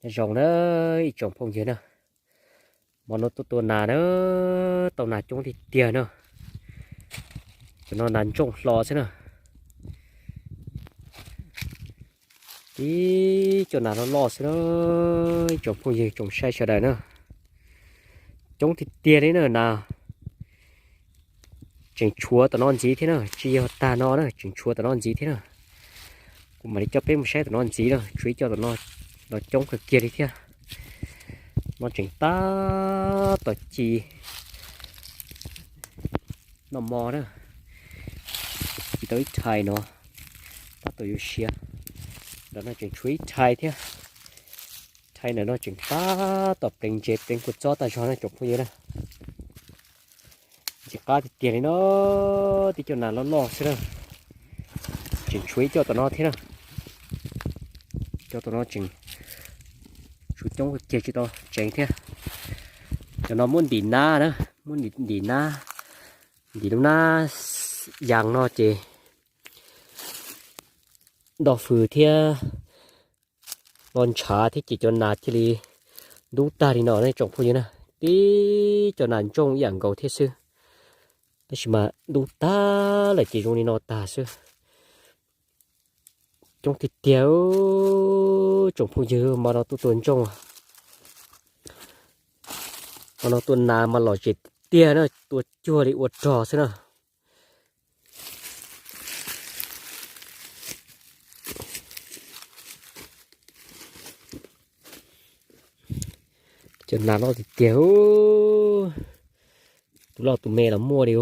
Nyob zoo na ib tsoom phooj ywg na, hmo no tuaj tua nas na, tau nas coob tiag tiag na. Cov no nas ntsooj hlo xwb na. Ib co nas loj loj xwb na, ib tsoom phooj ywg tsoom saib sawv daws na. Coob tiag tiag li na nas. Tseem tshuav tom no ntxiv thiab na, tsis yog tag no na, tseem tshuav tom no ntxiv thiab na. Kuv mam li coj peb mus saib tom no ntxiv na, tshuav ib co tom no los coob kawg kiag li thiab. No tseem tab tom ci noj mov na, ci tau ib rhais no, tab tom yuav siav. Ntawm no tseem tshuav ib rhais thiab, rhais ntawm no tseem tab tom pleev ntsev pleev kua txob tag zog na tsoom phooj ywg na. Ntxim qab tiag tiag li no, tib co nas loj loj xwb na. Tseem tshuav ib co tom no thiab na. Co tom no tseem tshuav coob kawg kiag tsis tau tseev thiab. Cov no muab ntim nab na, muab ntim nab, ntim lub nab yas no ces nto fws thiab lo ntshav thiab ces cov nas thiaj li ntub tag li no ne tsoom phooj ywg na. Tib co nas ntsooj ib yam nkaus thiab xwb, tab sis mas ntub tag lawm ces zoo li no tag xwb. Coob tiag tiag tsoom phooj ywg, hmo no tuaj tua ntsooj, hmo no tua nas mas lom zem tiag tiag na, tua cuag li ua rog xwb na. Cov nas loj tiag tiag, tus loj tus me los muaj li.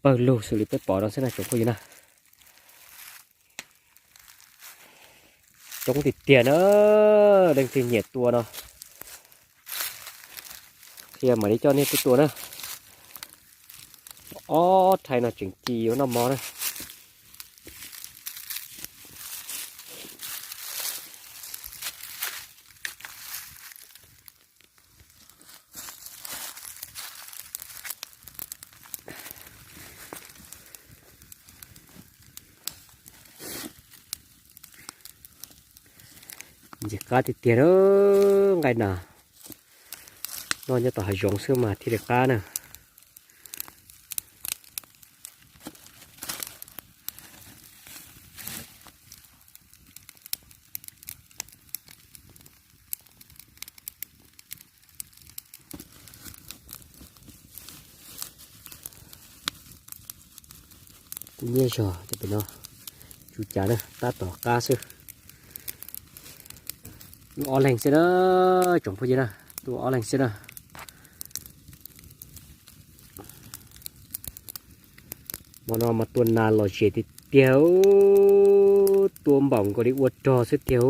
Pawg lug xws li peb pom no xwb na tsoom phooj ywg na. Coob tiag tiag na, leej twg nyiam tua no thiaj mam li coj nej tuaj tua na. Ob rhais no tseem ci yuav noj mov na. Ntxim qab tiag tiag na, nqaij nas noj nyob tom hav zoov xwb mas thiaj li qab na. Kuv nyiaj zog ces pem no tsis ua cas na, tab tom qab xwb. Tuaj ob leeg xwb na, tsoom phooj ywg na, tuaj ob leeg xwb na. Hmo no mas tua nas lom zem tiag tiag, tua npaum nkaus li ua rog xwb tiag.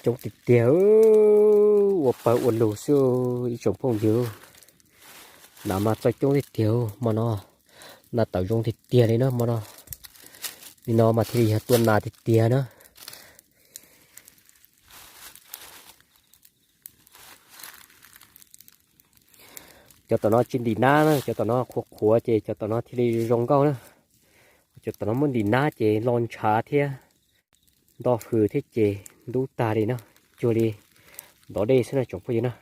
Coob tiag tiag, ua pawg ua lug xwb ib tsoom phooj ywg. Nas mas txaus coob tiag tiag hmo no. Nas tawm zoo tiag tiag li na hmo no. Li no mas thiaj li yog tua nas tiag tiag na. Cov tom no tsis ntim nab na, cov tom no qhuav qhuav ces cov tom no thiaj li zoo nkauj na. Cov tom no muab ntim nab ces lo ntshav thiab nto hws thiab ces ntub tag li na, cuag li ntov dej xwb na tsoom phooj ywg na.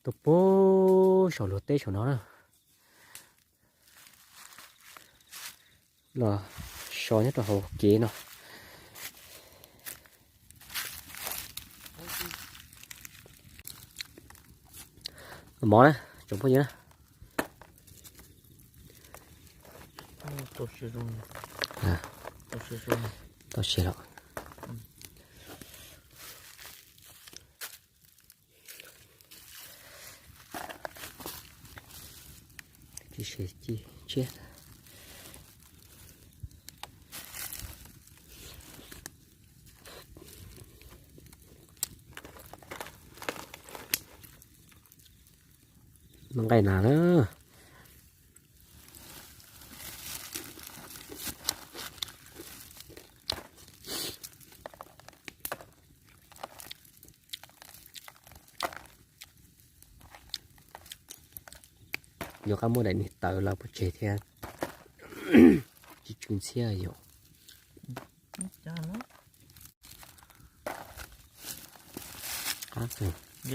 Tuaj puag saum luag teb saum no na. Los so nyob rau hauv kev no. Mov na, tsoom phooj ywg na. Tau siav los. Tsis siav ci tshiab. Nqaij nas na. Yuav qab muab daim niag tawv los pov tseg thiab. Tsis tsw ntxhiab yom. Qab kawg. Nce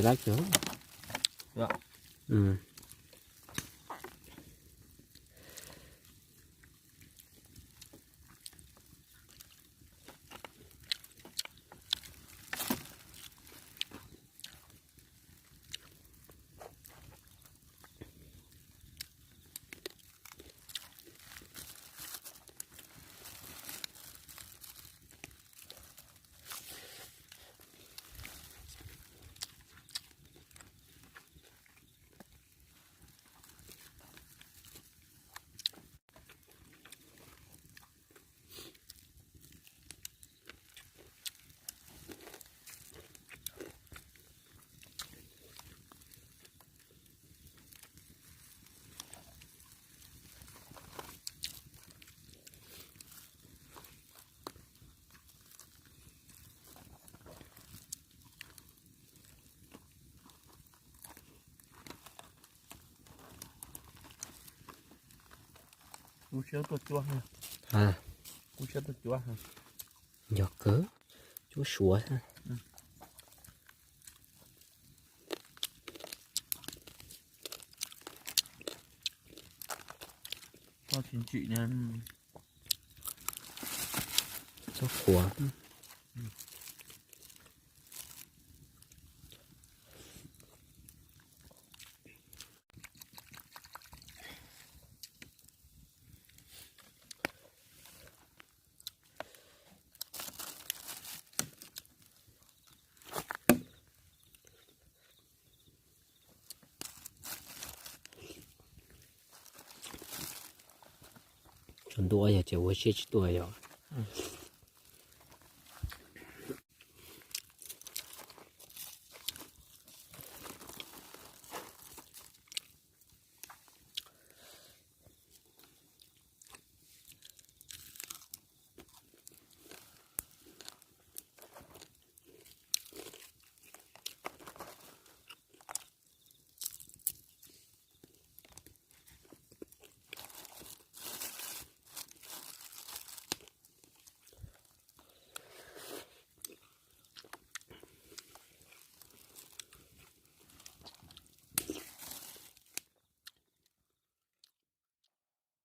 lab kawg. Kub siab tuaj cuab. Kub siab tuaj cuab. Yog kawg, cuab suav. Tsis ntsim na. Txhob qhuav. Tsov ntuj yog ces ua siab tsis tuaj yom.